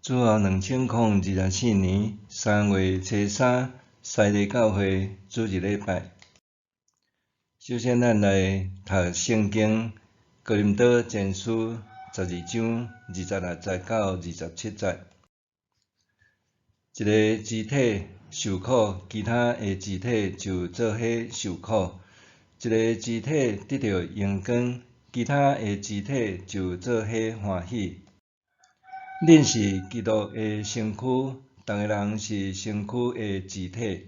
主後2024年3月初三，西麗教會主日禮拜。首先，咱來讀聖經《哥林多前書》12章26節到27節。一个肢體受苦，其他的肢體就做伙受苦；一个肢體得著榮光，其他的肢體就做伙歡喜。恁是基督的身軀，逐个人是身軀的肢體。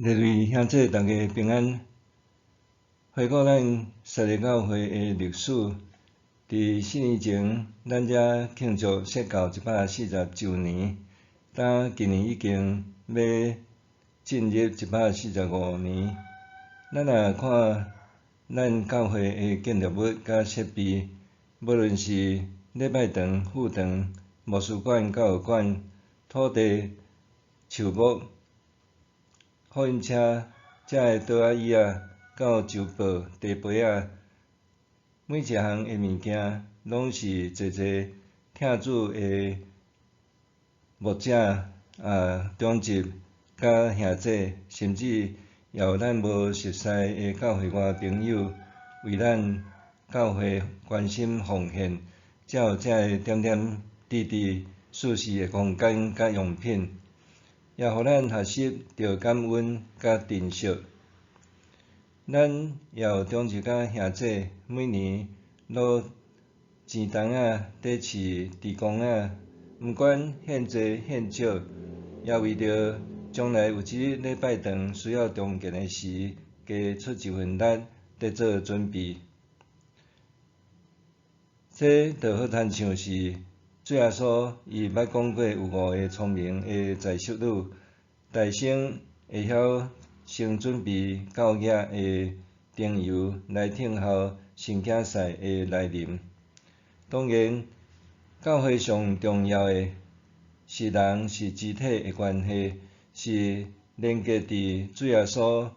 各位兄弟，大家平安。回顧咱西麗教會的歷史，佇4年前，咱才慶祝設教140週年，當今年已經欲進入145年。咱若看咱教會的建築物佮設備，無論是禮拜堂、副堂、牧師館、教育館、土地、樹木、福音車、遮的桌仔椅仔，到周報、地杯仔，每一項的物件，攏是濟濟疼主的牧者啊、長執佮兄弟，甚至也有咱無熟似的教會外朋友，為咱教會關心奉獻，才有遮个點點滴滴舒適的空間佮用品，也予咱學習著感恩佮珍惜。咱也有長執佮兄弟，每年擼錢筒仔佇飼豬公仔，毋管獻濟獻少，也為著將來有一日禮拜堂需要重建的時，加出一份力佇做準備。這就好親像是主耶穌伊捌講過有五个聰明的在淑女，大聲會曉先準備夠額的燈油來等候新囝婿的來臨。當然，教會上重要的是人是肢體的關係，是連結佇主耶穌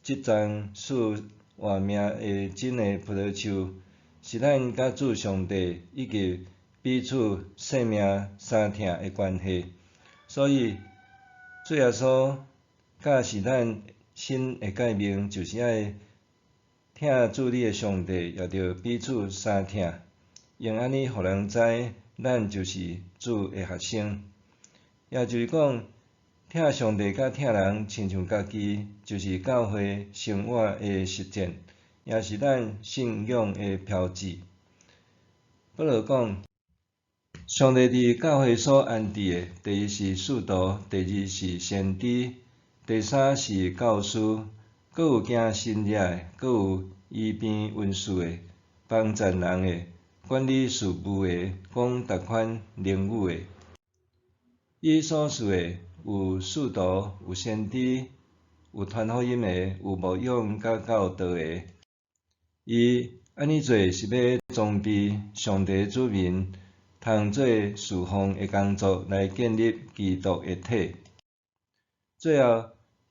這欉賜活命的真的葡萄樹。是咱佮主上帝以及彼此生命相疼的關係。所以，主耶穌教示咱新的誡命，就是愛疼主你的上帝，也著彼此相疼，用按呢予人知，咱就是主的學生。也就是講，疼上帝佮疼人，親像家己，就是教會生活的實踐。也是咱信仰的標誌。保羅講，上帝佇教會所安置的，第一是使徒，第二是先知，第三是教師，閣有行神蹟的，閣有醫病恩賜的，幫贊人的，管理事務的，講逐款靈語的。伊所賜的有使徒，有先知，有傳福音的，有牧養佮教導的。伊按呢做是欲裝備上帝子民，通做事奉的工作來建立基督的體。最後，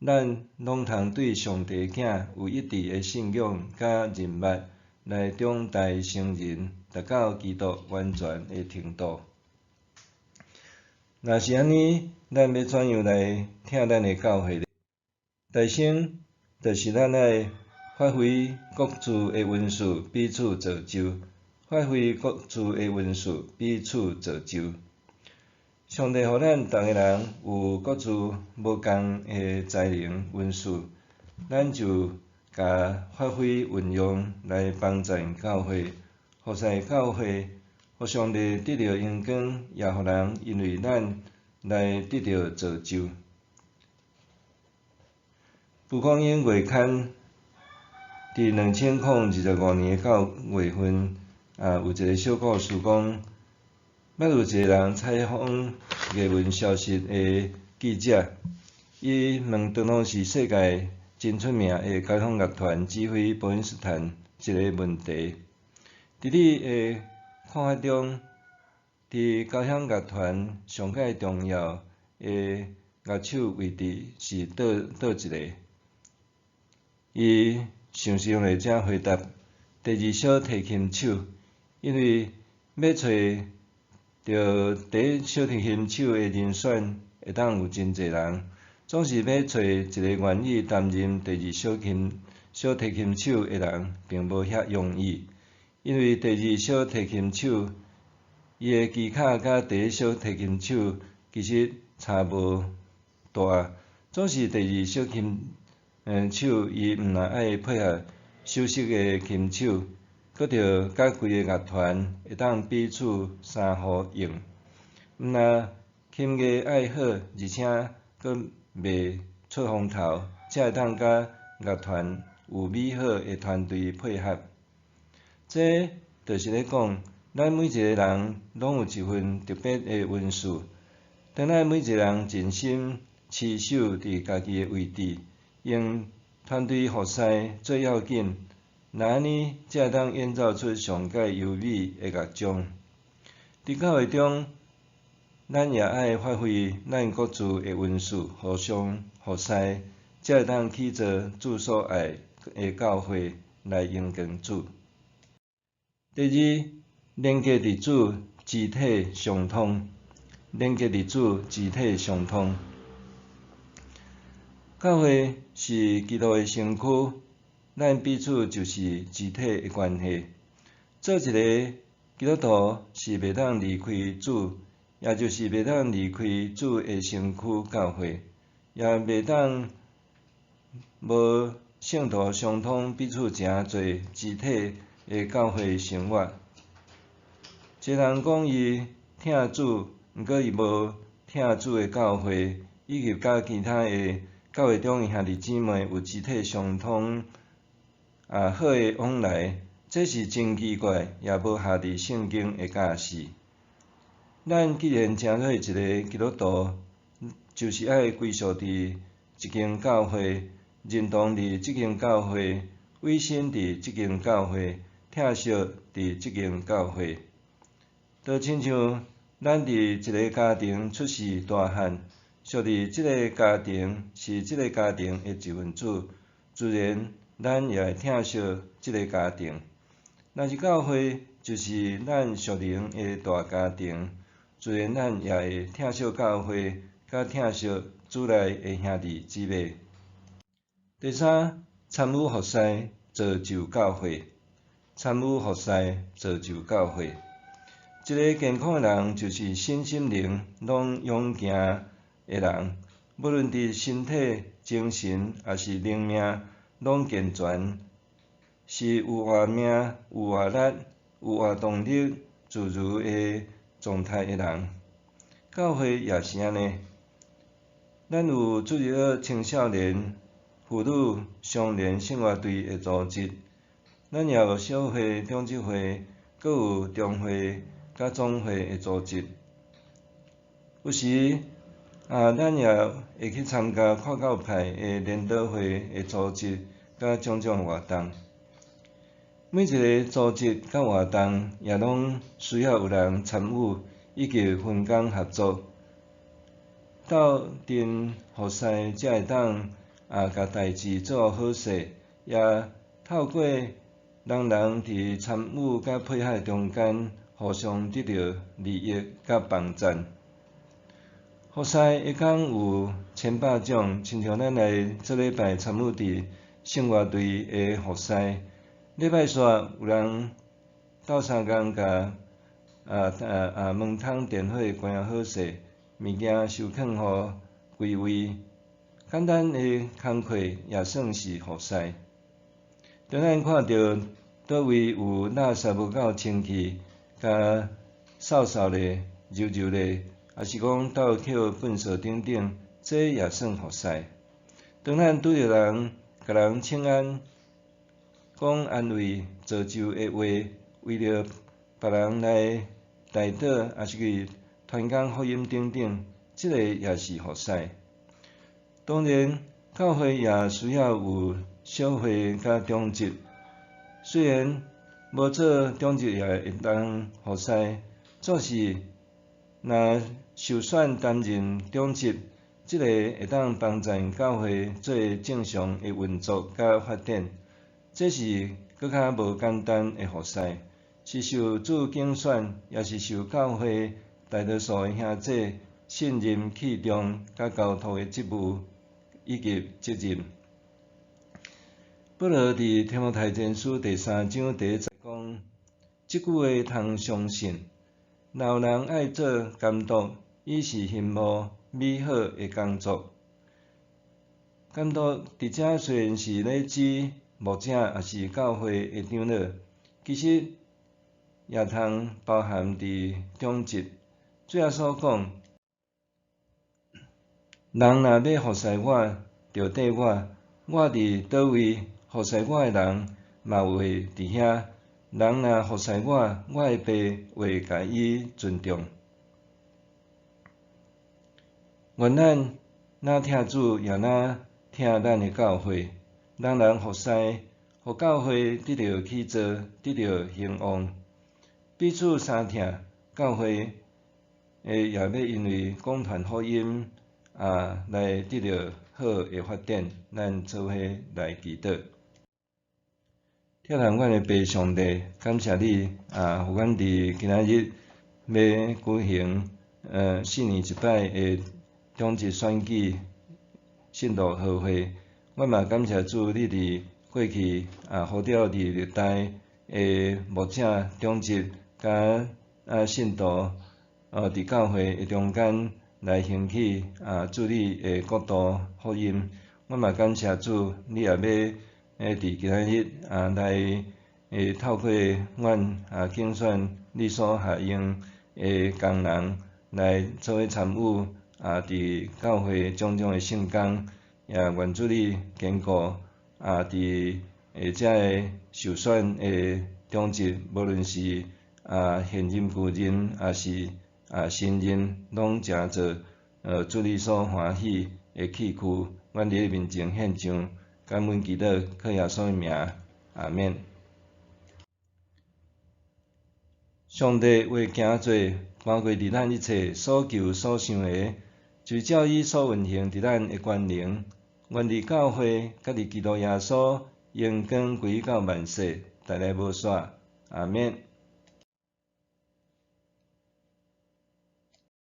咱攏通對上帝囝有一致的信仰佮認捌，來長大成人，達到基督完全的程度。若是按呢，咱欲怎樣來疼咱的教會呢？大先，就是咱愛發揮各自的恩賜，彼此造就；發揮各自的恩賜，彼此造就。上帝予咱逐个人有各自無仝的才能恩賜，咱就共發揮運用來幫贊教會，服侍教會，予上帝得著榮光，也予人因為咱來得著造就。蒲公英月刊佇2025年9月份，啊，有一个小故事講，捌有一个人採訪藝文消息的記者，伊問當時世界真出名的交響樂團指揮伯恩斯坦一个問題：佇你的看法中，佇交響樂團上蓋重要的樂手位置是佗一个？伊想想咧，才回答：第二小提琴手，因為欲揣第著第一小提琴手的人選會當有真濟人，總是欲揣一个願意擔任第二小提琴手的人，並無遐容易。因為第二小提琴手伊的技巧佮第一小提琴手其實差無大，總是第二小琴手伊毋但愛配合首席的琴手，閣著佮規个樂團會當彼此相呼應。毋但琴藝愛好，而且閣袂出風頭，才會當佮樂團有美好的團隊配合。這就是咧講，咱每一个人攏有一份特別的恩賜。當咱每一个人盡心持守佇家己的位置，用團隊服侍做要緊，若按呢才會當演奏出上蓋優美的樂章。佇教會中，咱也愛發揮咱各自的恩賜，互相服侍，才會當起造主所愛的教會來榮光主。第二，連結佇主，肢體相通。連結佇主，肢體相通。教會是基督的身軀，咱彼此就是肢體的關係。做一个基督徒是袂當離開主，也就是袂當離開主的身軀教會，也袂當無聖徒相通彼此成做肢體的教會生活。一个人講伊疼主，毋過伊無疼主的教會，以及佮其他的教會中的兄弟姊妹有肢體相通好的往來，這是真奇怪，也無合佇聖經的教示。咱既然成做一个基督徒，就是愛歸屬佇一間教會，認同佇這間教會，委身佇這間教會，疼惜佇這間教會。就親像咱佇一个家庭出世大漢，屬佇這个家庭，是這个家庭的一份子，自然咱也會疼惜這个家庭。若是教會，就是咱屬靈的大家庭，自然咱也會疼惜教會，佮疼惜主內的兄弟姊妹。第三，參與服侍，造就教會。參與服侍，造就教會。一个健康的人，就是身心靈攏勇健的人，無論佇身體、精神，抑是靈命，攏健全，是有活命、有活力、有活動力、自如的狀態的人。教會也是按呢，咱有主日學青少年、婦女相連聖樂隊的組織，咱也有小會、長執會，閣有中會佮總會的組織。有時啊，咱也會去參加跨教派的聯禱會的組織佮種種活動。每一个組織佮活動也攏需要有人參與以及分工合作，鬥陣服侍才會當共代誌做好勢，也透過人人佇參與佮配合中間，互相得著利益佮幫贊。服侍的工有千百種，親像咱來這禮拜參與佇聖樂隊的服侍，禮拜四有人鬥相共共門窗電火關好勢，物件收囥予歸位，簡單的工課也算是服侍。當咱看著佗位有垃圾無夠清氣，共掃掃咧、揉揉咧，抑是講鬥抾糞掃等等，這也算服侍。當咱拄著人，共人請安，講安慰、造就的話，為著別人來代禱，抑是去傳講福音等等，這個也是服侍。當然，教會也需要有小會佮長執，雖然無做長執也會當服侍，總是若受選擔任長執，這個會當幫助教會做正常的運作佮發展，這是閣較無簡單的服侍，是受主揀選，也是受教會大多數的兄姊信任、器重佮交託的職務以及責任。保羅佇提摩太前書第三章第一節講，這句話通相信。若有人愛做監督，伊是欣慕美好的工作。監督佇遮雖然是咧指牧者，抑是教會的長老，其實也通包含佇長執。主耶穌講：人若欲服侍我，著綴我；我佇佗位服侍我的人，嘛會佇遐。人若服侍我，我的爸會共伊尊重。願咱若疼主，也若疼咱的教會，人人服侍，予教會得著起造，得著興旺。彼此相疼，教會也欲因為廣傳福音啊，來得著好的發展。咱做伙來祈禱。疼咱阮的父上帝，感謝你啊，予阮佇今仔日欲舉行四年一擺的長執選舉信徒和會。阮嘛感謝主，你佇過去啊，呼召佇歷代的牧者、長執佮信徒，佇教會的中間來興起啊，主你的國度福音。阮嘛感謝主，你也欲佇今仔日啊來透過阮啊揀選你所合用的工人來做伙參與啊，佇教會種種的聖工，也願主你堅固啊，佇遮个受選的長執，無論是啊現任、舊任，抑是啊新任，攏成做主你所歡喜的器具。阮佇你面前獻上感恩祈禱，靠耶穌的名，阿免。上帝話行做，包括佇咱一切所求所想的，就照伊所運行佇咱的權能。願佇教會，佮佇基督耶穌，榮光歸到萬世，代來無煞。阿免。